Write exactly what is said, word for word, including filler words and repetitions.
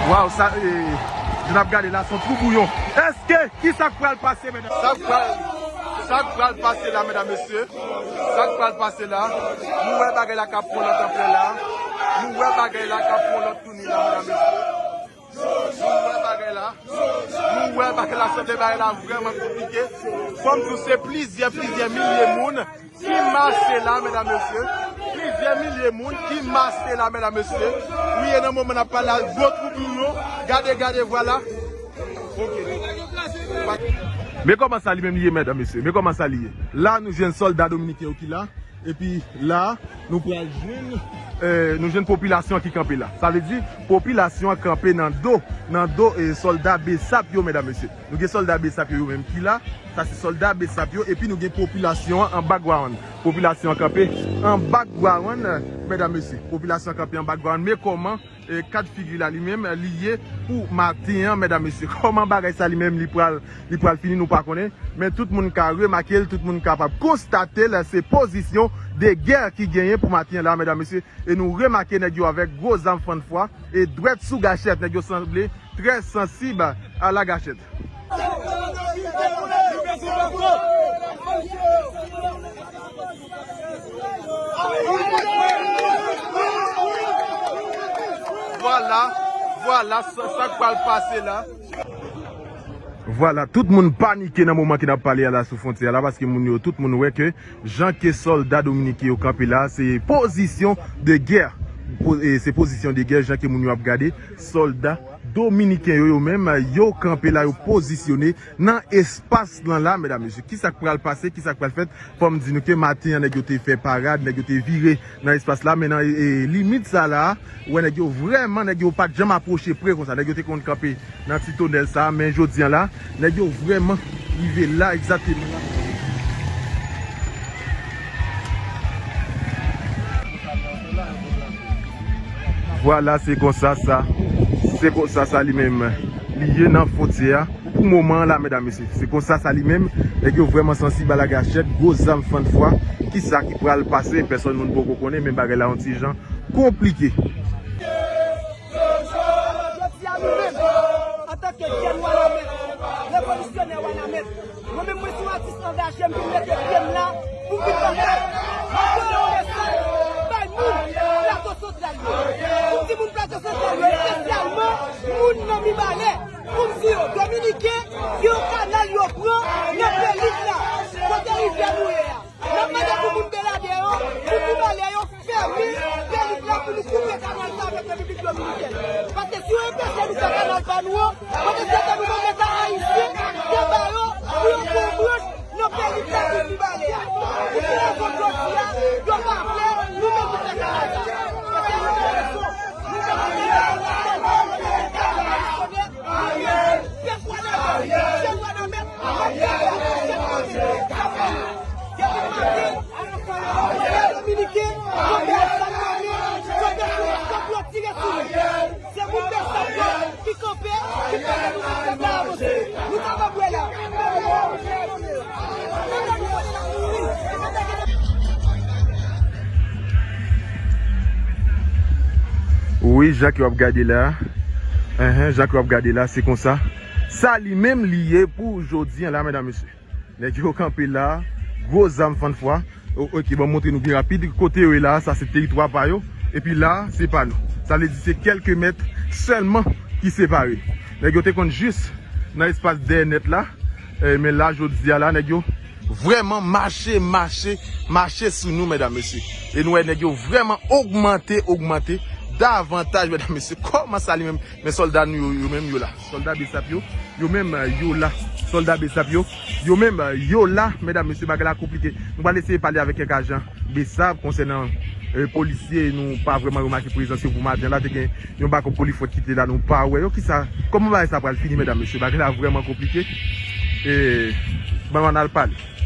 Waw, sa, e, jan n ap gade la, se yon twou bouyon. Èske, kisa k pral pase, medam? Sa k pral, sa k pral pase la, medam, mesye? Sa k pral pase la? Nou wè bagay la k ap pran lòt anplè la. Nou wè bagay la k ap pran lòt touni la, medam, mesye. Nou wè bagay la. Nou wè bagay la, sanble bagay la vrèman konplike. Fò m di w, se plizyè, plizyè milye moun ki mache la, medam, mesye. Plizyè milye moun ki mache la, medam, mesye. Wi, e nan moman n ap pale a, gwo twou bouyon. Gade, gade, vwala. Ok. Men kòman sa li menm li ye, medam, mesye. Men kòman sa li ye. La, nou jwenn sòlda dominiken yo ki la. Epi la, nou pral jwenn, eh, nou jwenn popilasyon an ki kanpe la. Sa vle di, popilasyon an kanpe nan do, nan do, eh, sòlda BSAP yo, medam, mesye. Nou gen sòlda BSAP yo, yo menm ki la. Sa se sòlda BSAP yo, epi nou gen popilasyon an an background. Popilasyon an kanpe an background, medam, mesye. Popilasyon an kanpe an background. Men kòman, eh, kad figi la li menm, li ye pou maten an, medam, mesye. Kòman bagay sa li menm, li pral, li pral fini, nou pa konnen. Men tout moun ka remake l, tout moun kapab konstate l, se pozisyon de gè ki genyen pou maten an la, medam, mesye. E nou remake nèg yo avèk gwo zam fann fwa e dwèt sou gachèt. Nèg yo sanble trè sansib a la gachèt. Vwala, vwala sa, sa k pral pase la. Vwala, tout moun panike nan moman ke n ap pale a la sou fwontyè a la, paske moun yo, tout moun wè ke jan ke sòlda dominiken yo kanpe la, se pozisyon de gè. Po-, e, se pozisyon de gè, jan ke moun yo ap gade, sòlda dominiken yo, yo menm, yo kanpe la, yo pozisyone nan espas lan la, medam, mesye. Kisa k pral pase, kisa k pral fèt? Fò m di nou ke maten an, nèg yo te fè parad, nèg yo te vire nan espas la, men nan, e, limit sa la, ou wè nèg yo vrèman, nèg yo pa t janm apwoche pre konsa. Nèg yo te konn kanpe nan ti tonèl sa, men jodi an la, nèg yo vrèman rive la egzakteman la. Vwala, se konsa sa, se konsa sa li menm li ye nan fwontyè a. Pou moman an la, medam, mesye, se konsa sa li menm. Nèg yo vrèman sansib a la gachèt, gwo zam fann fwa. Kisa ki pral pase? Pèsòn moun poko konnen, men bagay la yon ti jan konplike. Jodi a, nou menm, antanke jèn Wanament, revolisyonè Wanament, mwen menm, mwen se yon atis angaje, m vin mete pye m la pou m vin pase, mwen voye yon mesaj bay moun Plato Santral yo, pou m di moun Plato Santral yo, espesyalman moun nan Mibalè, pou m di yo, Dominiken, gen yon kanal yo pran nan Pèlik la, kote rivyè nou ye a. N ap mande pou moun Beladè yo, pou moun Mibalè yo, fèmen Pèlik la pou nou koupe kanal sa avèk Repiblik Dominikèn. Paske si yo enpeche nou fè kanal pa nou an, potansyèlman nou mande sa Ayisyen te ba yo pou yo pran branch nan Pèlik la pou Mibalè a. Pou ki rezon jodi a, yo pa vle nou menm nou fè kanal sa? Paske nou gen rezon. Nou gen rezon. Wi, jan ke w ap gade la. Enhen, jan ke w ap gade la, se konsa. Sa li menm li ye pou jodi an la, medam, mesye. Nèg yo kanpe la, gwo zam fann fwa. O-, ok, ban m montre nou byen rapid. Kote yo ye la, sa se teritwa pa yo. Epi la, se pa nou. Sa vle di se kèlke mèt sèlman ki separe. Nèg yo te konn jis nan espas dèyè nèt la. Eh, men la, jodi a la, nèg yo vrèman mache, mache, mache sou nou, medam, mesye. E nou wè nèg yo vrèman ogmante, ogmante davantaj, medam, mesye. Kòman sa li menm? Men sòlda nou yo, yo menm yo la. Sòlda BSAP yo, yo menm, eh, yo la. Sòlda BSAP yo, yo menm, eh, yo la. Medam, mesye, bagay la konplike. Nou pral eseye pale avèk kèk ajan BSAP konsènan, eh, polisye. Nou pa vrèman remake prezans yo pou maten la. Te gen yon bakòp polifwèt ki te la, nou pa wè yo. Kisa, kòman bagay sa pral fini, medam, mesye? Bagay la vrèman konplike. E, ban nou al pale.